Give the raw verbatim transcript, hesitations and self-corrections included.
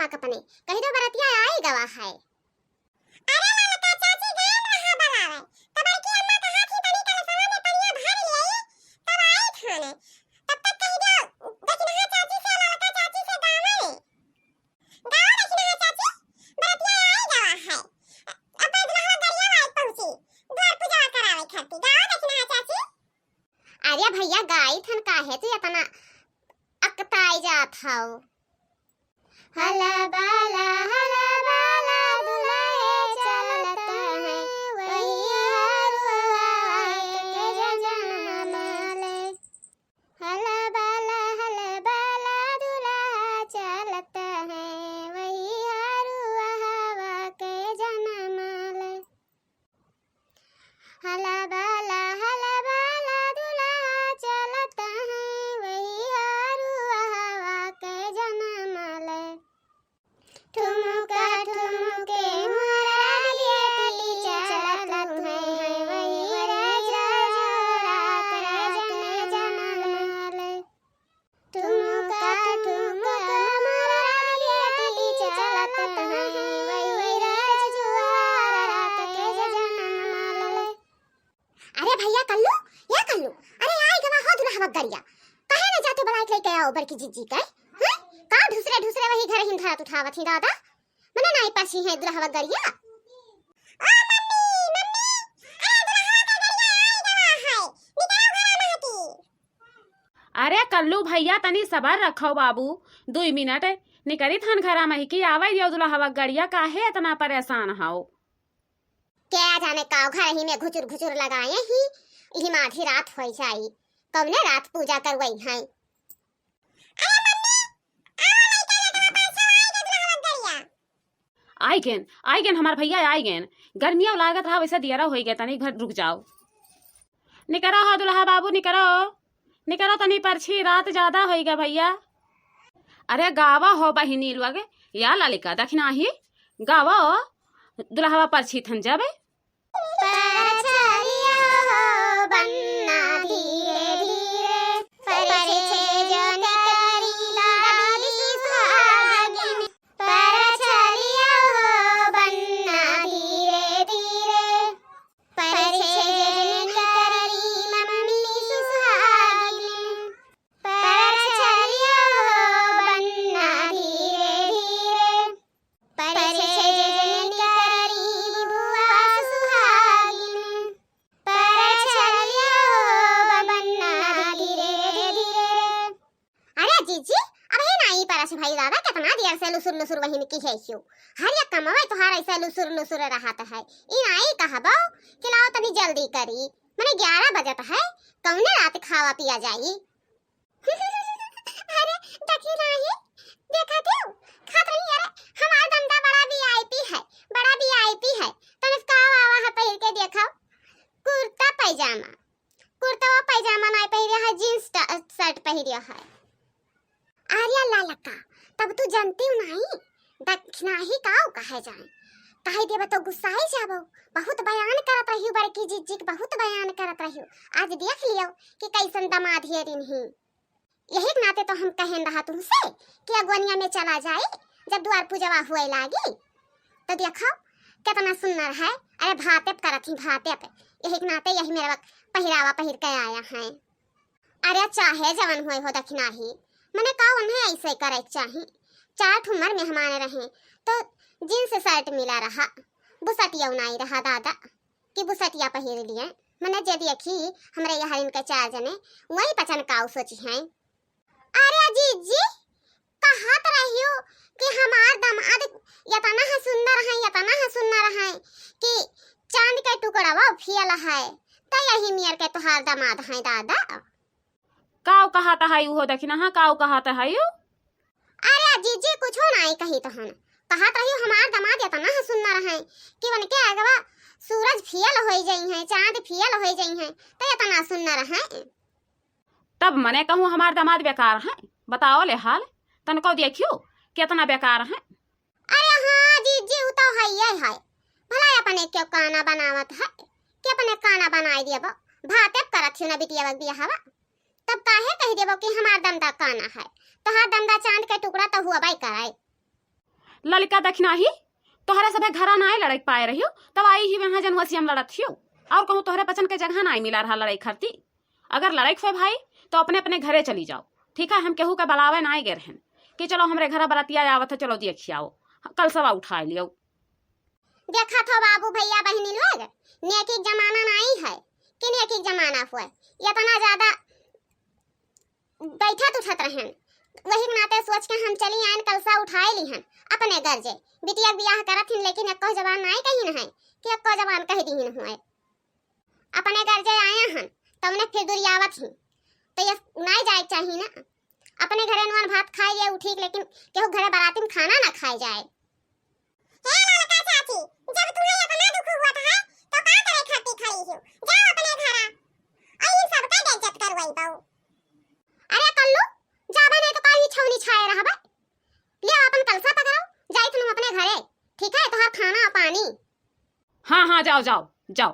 अम्मा के अपने, कहि देउ बरतिया आई गवा है। अरे ललका चाची, गायब रहा बलावे, त बड़की अम्मा कहत ही तनी कलशवा में पनिया भर लेई, तब आई थाने। तब तक कहि देउ दखिनहा चाची से, ललका चाची से गावे। गाओ दखिनहा चाची, बरतिया आई गवा है। अब दुल्हवा गरिया आई पहुँची, द्वार पूजा करावे खातिर। गाओ दखिनहा चाची। अरे भइया, गाई थन, काहे तू एतना अकताई जात हौ? हला बाला, हला बाला, दुल्हे चलत हैं, वही हरुआ के जनम ले। हला बाला, हला बाला, दुल्हा चलत हैं, वही हरुआ के जनम ले। हला बाला, हला बाला, दुल्हा चलत हैं, वही हरुआ के जनम ले। ठुमका ठुमके मोरा बेटी चलत हैं, वही रजरा के जनम ले। ठुमका ठुमका मोरा बेटी चलत हैं, वही रजरा के जनम ले। अरे भइया कल्लू, या कल्लू, अरे आई गवा हो दुल्हवा गरिया। काहे न जाते बलाइक लइके आओ बड़की जिज्जी के? हैं? का ढुसरे ढुसरे वही घर हिन धरत उठावत ही दादा? मने नाई परसी है दुल्हवा गरिया। ओ मम्मी, मम्मी, अरे दुल्हवा का गरिया आई गवा है। निकलो घरा महती। अरे कल्लू भइया, तनी सबर रखो बाबू, दुई मिनट निकरी थन घरा महकी, आवे दियो दुल्हवा गरिया, काहे एतना परेशान हौ? क्या जाने काव घर ही में घुचुर घुचुर लगाए ही, इही में आधी रात होई जाई, कौने रात पूजा करवई हैं। अरे मम्मी, आओ लइका, लइका, पाछे आई गए दुल्हवा गरिया। आई गेन, आई गेन हमार भइया, आई गेन। गर्मिया लागत रहा, वैसे दियरा होई गए, तनी घर रुक जाओ। निकरो हो दुल्हा बाबू, निकरो, निकरो, तनी परछी, रात ज्यादा होई गए भइया। अरे गावा हो बहिनी लोग, या ललिका दखिनही, गावा हो, दुल्हवा परछी थन जाबे। परछरिया हो बन्ना धीरे धीरे, परछे जन करी लागी सुहागिन। परछरिया हो बन्ना धीरे धीरे, परछे जन करी मम्मी सुहागिन। परछरिया हो बन्ना धीरे धीरे, परछे जन करी बुआ सुहागिन। परछरिया हो बन्ना धीरे धीरे। अरे जीजी, अबे नाई परस भई दादा, केतना देर से लुसुर लुसुर वही में किहे हियो। हर एक कमवा तोहार ऐसे लुसुर लुसुर रहत है। ई नाई कहबो कि लाओ तनी जल्दी करी, मने ग्यारह बजत है, कौने रात खावा पिया जाई? अरे, दखिनही, देखत हो? खात रही, अरे, हमार दमदा बड़ा VIP है, बड़ा VIP है। तनिस का आवा है पहिर के देखो, कुर्ता पैजामा, कुर्ता पैजामा नाई पहिरे है, jeans ट-, shirt पहिरे है। अरे ललका, तब तू जनती हूँ नाई, दखिनही काव कहे जाए, कहे देबो तो गुस्साई जाबो। बहुत बयान करत रहियो बड़की जिज्जी के, बहुत बयान करत रहियो। आज देख लियो कि कैसन दमाद हेरिन ही। यही के नाते तो हम कहेन रहा तुमसे कि अगवनिया में चला जाई, जब द्वार पूजवा हुए लागी तो देखो केतना सुन्नर है। अरे भातेप करत ही भातेप, यही के नाते यही मेरा पहिरावा पहिर के आया है। अरे चाहे जवन हुए हो दखिनही, मने का उन्हें ऐसे करे के चाही। चार ठुमर मेहमान रहे तो jeans shirt मिला रहा, बुसटिया नाई रहा दादा। कि बुसटिया पहिर लिए। मने जे देखी हमरे यहरिन के चार जने, वही पचन काऊ सोची हैं। अरे जीजी, कहत रहियो कि हमार दामाद यतना है सुंदर है, यतना है सुंदर है कि चांद के टुकड़वा फेल है, त यही मेर के तोहार दामाद है दादा। काऊ कहत है उहो दखिनहा, काऊ कहत है उ? अरे जीजी, कुछो नाई कही तहन। कहत रही हमार दामाद एतना है सुन्नर है कि उनके अगवा सूरज फेल होई जइहैं, चांद फेल होई जइहैं, त एतना सुन्नर है। तब मने कहूँ हमार दामाद बेकार है? बताओ ले हाल, तनको देखियो केतना बेकार है। अरे हाँ जीजी, उ तो हइये है। भला अपने क्यों काना बनावत है कि अपने काना बनाई देबो? भाते करत हियो ना बिटिया बियाहवा। तब काहे कहि देबो कि हमार दमदा काना है? तोहार दमदा चांद के टुकड़ा तो हुआ बाई कराए। ललिका दखिनाही, तोहरे सभे घरा नाई लड़ाई पाए रहियो, तब आई ही वहाँ जनवसिया में लड़त हियो। और कहूँ तोहरे पचन के जगह नाई मिला रहा लड़ाई खरती। अगर लड़ाई होए भाई, तो अपने अपने घरे चली जाओ, ठीक है? हम केहू के बलावे नाई गए रहन कि चलो हमरे घरा बरतिया आवत है, चलो देखियाओ, कलसवा उठाए लियो। देखत हो बाबू, भैया, बहिनी लोग, नेकी के जमाना नाई है कि नेकी के जमाना हुए, इतना ज्यादा बैठत उठत रहन। वही के नाते सोच के हम चली आयन, कलसा उठाए लिहन अपने गर्जे। बिटिया के बियाह करत हिन, लेकिन एको जबान नाई कहिन है कि एको जबान कह दिहिन हुए। अपने गर्जे आया हन, तमने फिर दुरियावत ही, तो ये नाई जाए के चाही ना। अपने घरे नून भात खाए लिए उ ठीक, लेकिन केहू घरे बराती में खाना ना खाए जाए। हे ललका चाची, जब तुम्हें इतना दुख हुआ था, तो का करे खाती खड़ी हो? जाओ अपने घरा, और इन सबका बेइज्जत करवाई बहू। अरे कल्लू, जाबे नहीं तो का ही छौनी छाए रहबे? ले अपन कलसा पकड़ो, जाई तुम अपने घरे, ठीक है? तोहार खाना पानी। हाँ, हाँ, जाओ, जाओ, जाओ।